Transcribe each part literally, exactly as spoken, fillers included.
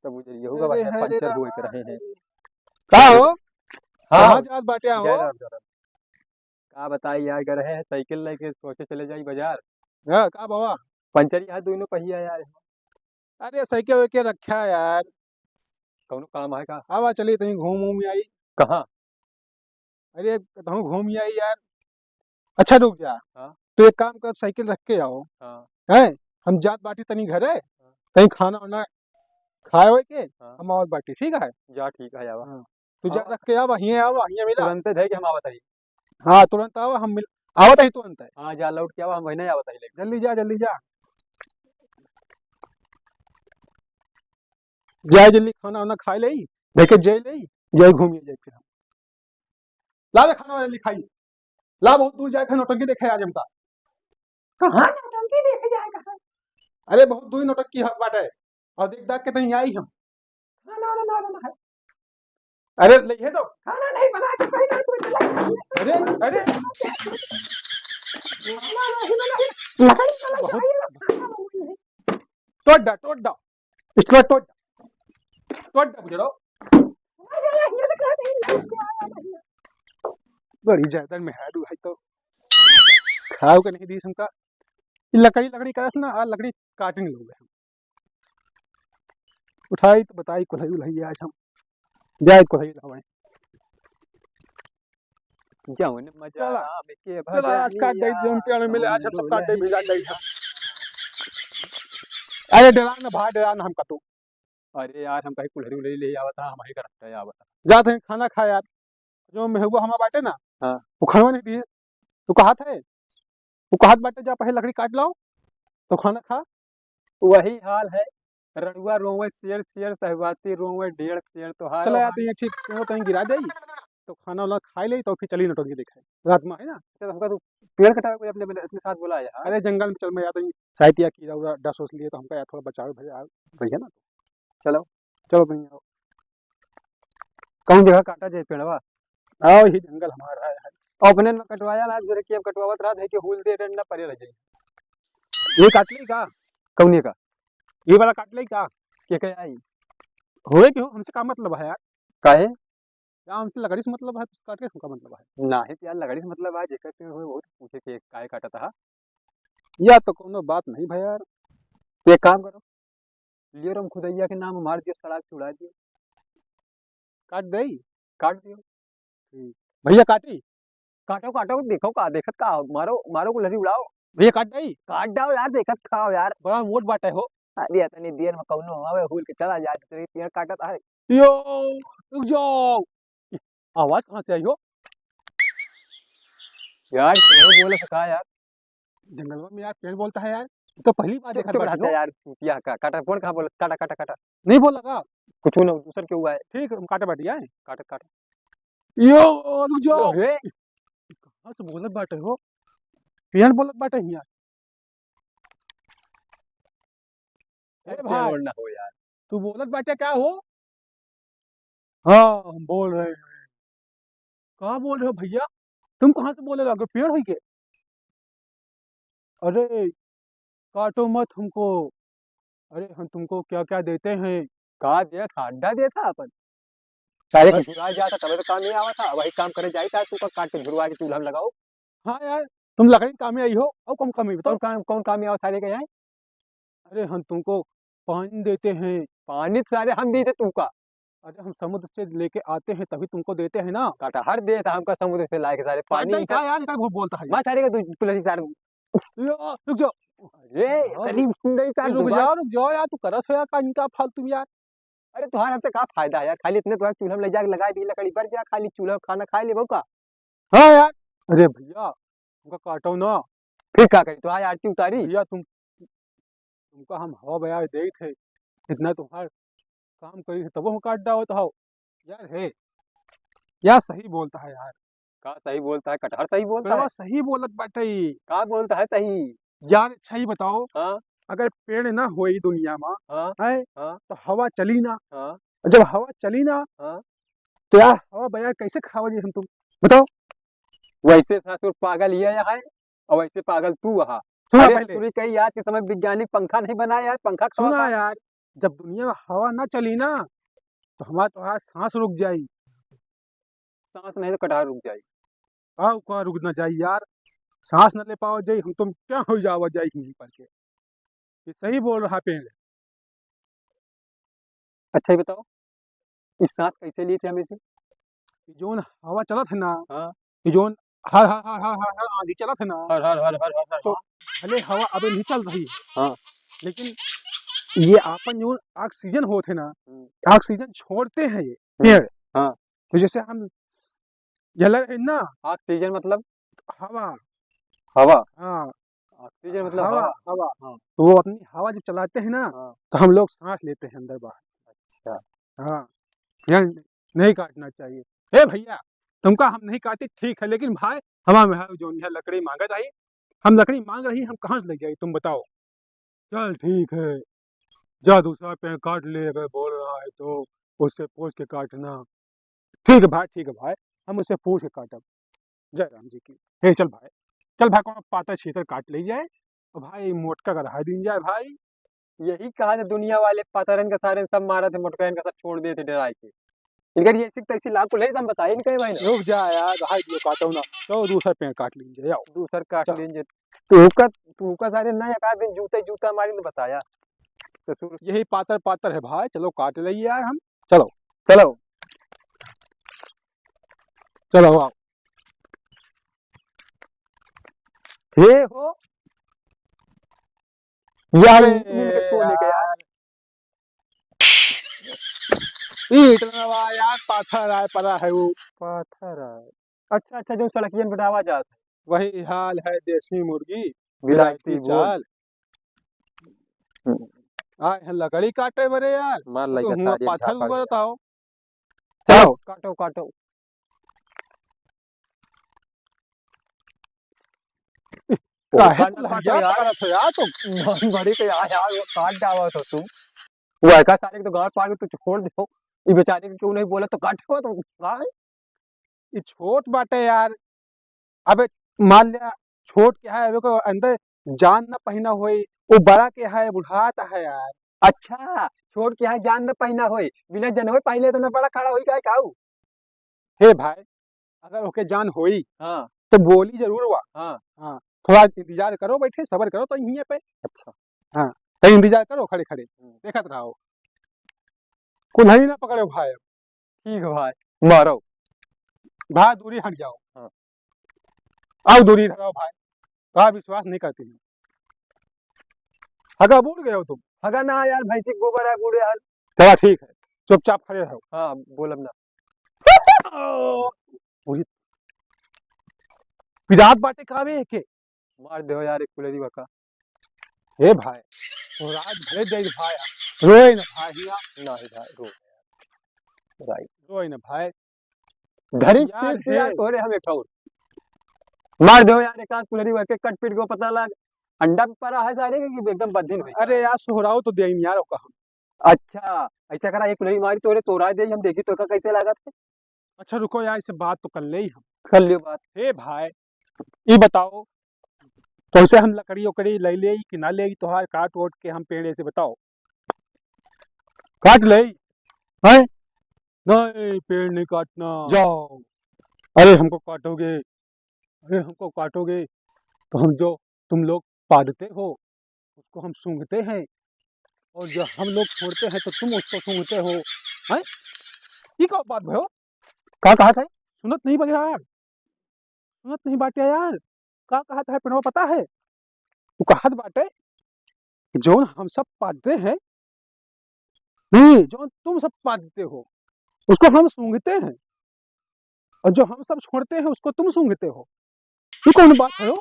तब उजरिया होगा, अरे बाजार हरे पंचर राम। हुए के रहे हैं। का हो? हाँ। कहाँ जात बाटे हो? जय राम, जय राम। का बताई यार, गए रहे हैं साइकिल लेके, सोचे चले जाई बाजार। हाँ, का बाबा? पंचर ही है दोनों पहिया यार। अरे साइकिल वेके रखा यार। कौनो काम है का? आवा चली तनी घूम घूम आई। कहाँ? अरे तहूँ घूम आई यार। अच्छा रुक जा। हाँ। तू एक काम कर, साइकिल रख के आओ। हाँ। हैं? हम जात बाटी तनी घरे, हाँ। तनी खाना वाना खाए होए के, हाँ। हम आवत बाटी, ठीक है? जा, ठीक है, आवा। हाँ। तू जा, आवा। रख के आवा, हियाँ आवा, हियाँ मिला। तुरंते धइ के हम आवत हई। हाँ, तुरंत आवा, हम मिल, आवत हई तुरंत। हाँ, जा लौट के आवा, हम वहीं आवत हई लेके। जल्दी जा, जल्दी जा। जाए जल्दी खाना वाना खाए लेई, देखे जाए लेई, जाए घूमिए जाए फिर हम। ला रे खाना वाना जल्दी खाई। ला, बहुत दूर जाए के नौटंकी देखे आज हमका। कहाँ नौटंकी देखे जाए कहाँ? अरे बहुत दूर नौटंकी हक बाटे। और देख दाख के तहीं आई हम। खाना वाना ना बना है। अरे लइहे तो। खाना नहीं बना है, तो कहीं ना, तू चला। अरे, अरे। खाना नहीं बना है। लकड़ी वाला बहुत चाहिए, खाना बना है। टोट दा, टोट दा। इसको टोट दा। टोट दा, बुजरो। बड़ी ज्यादा मेहरारू है तो। खाओ के नहीं दी हमका। ई लकड़ी, लकड़ी करत ना, आ लकड़ी काटे नहीं लोग। उठाई तो बताई कुल्हई उल्हई आज हम। जाए कुल्हई लावे। जौन मजा चला। आम के चला, आज काट दे, भजनिया, जौन पेड़ मिले, आज हम सब काट दे, भिगा दे। अरे डरा ना भाई, डरा ना हमका तू। अरे यार, हम कहीं कुल्हरी उल्हरी ले आवत हा, हम ही करत है आवत हा। जात हैं खाना खा यार। जो मेहुआ हमार बाटे ना, हाँ। वो खाना नहीं दिए। तू कहत है, तू कहत बाटे जा पहले लकड़ी काट लाओ, तो खाना खा। वही हाल है, रड़ुआ रोवे शेर शेर, सहवाती रोवे डेढ़ शेर। तो हाल चला यार, वहाँ तो ये ठीक, पेड़ कहीं गिरा दे, तो खाना वाला खा ले, तो फिर चली नौटंकी देखे। रात में है ना? चल, हमका तू पेड़ कटावे कोई अपने, अपने साथ बोला यार। अरे जंगल में चल, मैं यार, तो साइड या कीड़ा उड़ा डस उस लिए, तो हमका यार थोड़ा बचावे भैया, भैया ना। चलो। चलो भैया। कौन जगह काटा जाए पेड़वा? आओ, यही जंगल हमारा है। अपने में कटवाया ना, जरा कि अब कटवावत रहा, देखे हुल दे, डंडा परे रह जाए। ये काट ली का? कौने का? ये वाला काट ली का? के कहे आई? होए क्यों? हमसे का मतलब है यार? काहे? या हमसे लकड़ी से मतलब है, तो काट के हमका मतलब है? नाही तो यार, लकड़ी से मतलब है, जेकर पेड़ होए, बहुत पूछे के काहे काटत हा? या तो कोनो बात नहीं भाई यार। एक काम करो, लियो राम खुदैया के नाम मार दियो, सड़ाक छुड़ा दियो। काट देई? काट दियो। ठीक। भैया काटी? काटो, काटो, देखो का, देखत का हो? मारो, मारो कुल्हरी उड़ाओ। भैया काट देई? काट डाओ यार, देखत का हो यार? बड़ा मोट बाटे हो। अरे इतनी देर में कौनो हवे, हुल के चला जाए, दूसरे के पेड़ काटत है। यो, रुक जाओ। आवाज कहाँ से आई हो? यार, क्यों बोले सका यार? जंगलवा में यार पेड़ बोलता है यार, तो पहली बार चुप, देखा चुप बाटी रहता हो। यार, चुतिया का, काटा, कौन कहाँ बोलत? काटा, काटा, काटा। नहीं बोला का? कुछ ना, दूसर के हुआ है। ठीक, हम काटे बाटी आए। काटा, काटा। यो, रुक जाओ। अरे। कहाँ से बोलत बाटे हो? पेड़ बोलत बाटे हियाँ। ए अरे भाई, पेड़ ना हो यार। तू बोलत बाटे क्या हो? हाँ, हम बोल रहे हैं। कहाँ बोल रहे हो भैया? तुम कहाँ से बोले लगे? पेड़ होई के? अरे, काटो मत हमको। अरे, हम तुमको क्या-क्या देते हैं। का देत हा? अड्डा देत हा अपन। सारे हाँ। के झुरा जाता, तबे तो काम नहीं आवत हा। वही काम करे जाई था, तू का काट के झुरवा के चूल्हा में लगाओ। हाँ यार, तुम लकड़ी काम में आई हो, और कौन काम में बताओ? कौन काम, कौन काम में आवत सारे के यहाँ? अरे, हम तुमको पानी देते हैं। पानी तो सारे हम दी थे तू का। अरे, हम समुद्र से लेके आते हैं, तभी तुमको देते हैं ना। कटहर दे था हमका समुद्र से लाके सारे पानी नहीं, का यार, का बोलता है? मैं सारे का तू पुलिस सारे। यो, रुक जाओ। अरे, हाँ। अरे, नहीं सारे रुक दुकान जाओ, रुक जाओ यार, तू करत हो यार, का इनका फालतू में यार। अरे, तुहार हमसे का फायदा है यार? खाली इतने तुहार चूल्हा में ले जाके लगा दी लकड़ी, बर जा, खाली चूल्हा खाना खा लेबो का? हाँ यार। अरे भैया, हमका काटो ना। फिर का करी? तो आज आरती उतारी। भैया, तुम, तुमका हम हवा बयार देई थे, इतना तुहार काम करी थे, तबो हम काट डावत हो। यार हे, क्या सही बोलता है यार? का सही बोलता है? कटहर सही बोलता पेड़वा है? सही बोलत बाटे। का बोलता है सही? यार, अच्छा ही बताओ, हाँ। अगर पेड़ ना होई दुनिया में, हाँ। है, हाँ। तो हवा चली ना। हाँ। और जब हवा चली ना, हाँ। तो यार, हवा बयार कैसे खावा जी हम तुम? बताओ। वैसे ससुर पागल ये है और वैसे पागल तू है। सुना अरे पहले। ससुरी कही आज के समय वैज्ञानिक पंखा नहीं बनाया है, पंखा खावा सुना का? यार, जब दुनिया में हवा ना चली ना, तो हमार तोहार सांस रुक जाई। सांस नहीं तो कटार रुक जाई। का, का रुक ना जाई यार, सांस न ले पावा जाई, हम तुम क्या हो जावा जाई यहीं पर के। ये सही बोल रहा पेड़। अच्छा, ये बताओ, ये सांस कैसे लिए थे हम इसे? ये जोन हवा चलत है ना, हाँ। ये जोन हर, हर, हर, हर, हर, हर आंधी चलत है ना, हर, हर, हर, हर, हर, हर, तो हाँ। भले हवा अबे नहीं चल रही है, हाँ। लेकिन ये आपन जोन ऑक्सीजन होत है ना, हम्म। ऑक्सीजन छोड़ते हैं ये हम्म। पेड़। हाँ। तो जैसे हम ये लग रही ना, ऑक्सीजन मतलब? हवा। हवा? हाँ। ऑक्सीजन मतलब हवा, हवा? हवा। हाँ। तो वो अपनी हवा जब चलाते हैं ना, हाँ। तो हम लोग सांस लेते हैं अंदर बाहर। अच्छा। हाँ, यार नहीं काटना चाहिए। हे भैया, तुमका हम नहीं काटे, ठीक है, लेकिन भाई, हमारे में है जो है लकड़ी मांगत आई, हम लकड़ी मांग रही, हम कहाँ से ले जाई, तुम बताओ? चल ठीक है, जा दूसरा पेड़ काट ले, अगर बोल रहा है तो उससे पूछ के काटना। ठीक है भाई, ठीक है भाई, हम उससे पूछ के काटब। जय राम जी की। हे चल भाई, चल भाई, कौनो पातर छीतर काट ले जाए, और भाई मोटका का रहा दिन जाए भाई। यही कहा था दुनिया वाले पातरन का सारे सब मारा थे, मोटकन का सब छोड़ दिए थे डराए के। इनकर ये सिक तैसी लाग को ले हम बताए नहीं कहे भाई ना। रुक जा यार, भाई दियो काटो ना, तो दूसरा पेड़ काट लीजिए, आओ। दूसर काट चल। लीजिए। तू का, तू का सारे ना एक आध दिन जूते जूता मारी ने बताया। ससुर। यही पातर पातर है भाई, चलो काट ले यार हम। चलो। चलो। चलो आओ। हे हो। यार, अरे ईंट मिल के सोने के यार। यार। ईंट ना बा यार, पाथर आए पड़ा है वो। पाथर आए। अच्छा, अच्छा, जो सड़कियन बनावा जात है। वही हाल है, देसी मुर्गी, विलायती विलायती बोल। चाल। हम्म। आए हैं लकड़ी काटे बरे यार, मार तो लइका हुआं सारी पाथर झापड़ उगरत गया। आओ। चलो। काटो, काटो। ओ, काहे काट तू लहजा यार। पकड़त हो यार तुम? नहीं, बड़ी तो यार, यार, वो काट डावा तो तुम। वो एका सारे के तो गाड़ पार के तू छोड़ दो। ई बेचारे के क्यों नहीं बोला तो काट को तो, हाँ? ई छोट बाटे यार। अबे मान लिया, छोट के है, अबे को अंदर जान ना पहिना होई, वो बड़ा के है, बुढ़ात है यार। अच्छा, छोट के है, जान ना पहिना होई, बिना जनवे पहिले तो ना बड़ा खड़ा होई, काहे काऊ? हे भाई, अगर ओके जान होई, हाँ। तो बोली जरूर वा। हाँ। हाँ, थोड़ा इंतजार करो, बैठे सबर करो तो यहीं पे। अच्छा। हाँ, तो इंतजार करो खड़े खड़े, हम्म। देखत रहो। कुल्हड़ी ना पकड़ो भाई। ठीक है भाई, मारो। भाई दूरी हट जाओ। हाँ। आओ दूरी धराओ भाई, का विश्वास नहीं करती हूँ। हगा बूड़ गए हो तुम। हगा ना यार, भैंसी के गोबर है बूड़े यार। चला ठीक है, चुपचाप खड़े रहो। हाँ, बोलब ना। पूरी पिरात बाटे का बे के? मार दे हो यार, एक कुलेरी बका। हे भाई, तो रात भले दे भाई, रोए ना भाई, हिया। नहीं भाई, रो। भाई। रोए ना भाई। धरी यार चीज के यार, हे। तोरे हम एक ठौर। मार दे हो यार, एक आध कुलेरी बका, कट पीट को पता लग। अंडा पे पड़ा है सारे के कि एकदम बद्धिन हो गया। अरे यार, सोहराओ तो दे यार, ओका हम। अच्छा, ऐसा करा, एक कुलेरी मारी तोरे, तोरा दे, हम देखी तो का कैसे लागत है। अच्छा रुको यार, इसे बात तो कर ले ही हम। कर लियो बात। हे भाई, ई बताओ, कैसे हम लकड़ी उकड़ी ले ले कि ना ले, तोहार काट ओट के हम पेड़ ऐसे बताओ। काट ले। हैं? नहीं, पेड़ नहीं काटना। जाओ। अरे हमको काटोगे, अरे हमको काटोगे, तो हम जो तुम लोग पादते हो, उसको हम सूंघते हैं, और जो हम लोग छोड़ते हैं, तो तुम उसको सूंघते हो। हैं? ई का बात भयो? का कहत है? सुनत नहीं बा यार, सुनत नहीं बाटे यार, का कहत है पेड़वा पता है? वो कहत बाटे, जौन हम सब पादते हैं, नहीं, जौन तुम सब पादते हो, उसको हम सूंघते हैं, और जो हम सब छोड़ते हैं, उसको तुम सूंघते हो। ये कौन बात है हो?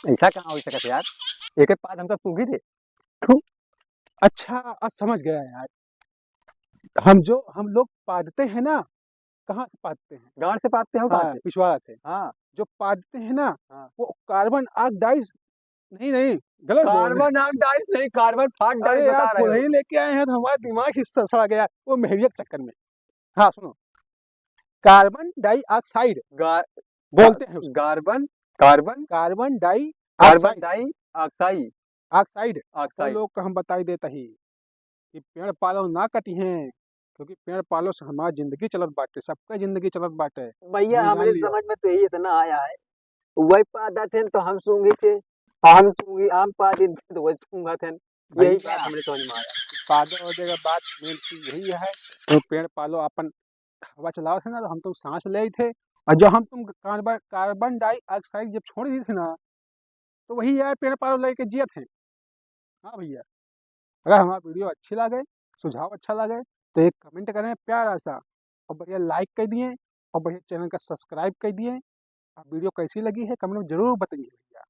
ऐसा कहाँ हो सकत है यार? एक एक पाद हम सब सूंघी थे। थू। अच्छा, आज समझ गया यार। हम जो, हम लोग पादते हैं ना, कहाँ से पादते हैं? गांड से पादते हो, हाँ, कहाँ से? पिछवाड़ा से। हाँ। जो पादते हैं ना, हाँ। वो कार्बन ऑक्साइड नहीं, नहीं, गलत बोल रहे हैं। कार्बन ऑक्साइड नहीं, कार्बन फाट डाइट अरे यार, बता रहे हो। कुल्हड़ी लेके आए हैं तो हमारा दिमाग ही सड़-, सड़ा गया वो मेहरिया के चक्कर में। हाँ, सुनो, कार्बन डाइऑक्साइड गा-, बोलते हैं उसको। कार्बन, कार्बन, कार्बन डाइऑक्साइड। कार्बन डाइऑक्साइड। ऑक्साइड। ऑक्साइड। तो लोग को हम बताई देता ही। कि पेड़ पालो ना कटिहें, क्योंकि पेड़ पालो से हमार जिंदगी चलत बाटे, सबका जिंदगी चलत बाटे। भैया, ये हमरे जान लियो। समझ में तो यही इतना आया है, वही पादत हैं तो हम सूंघी थे, हम सूंघी, हम पादिन थे तो वही सूंघत हैं। यही भैया, बात हमरे समझ में आया। पादो हो जाएगा, बात मेन चीज यही है। तो पेड़ पालो अपन हवा चलावत है ना, तो हम तुम सांस लेत थे, और जो हम तुम कार्बन, कार्बन डाइऑक्साइड जब छोड़ दी थे ना, तो वही यार पेड़ पालो लेके जियत हैं। हाँ भैया, अगर हमारा वीडियो अच्छी लगे, सुझाव अच्छा लगे, तो एक कमेंट करें प्यारा सा, और बढ़िया लाइक कर दिए, और बढ़िया चैनल का सब्सक्राइब कर दिए। और वीडियो कैसी लगी है कमेंट में जरूर बताइए भैया।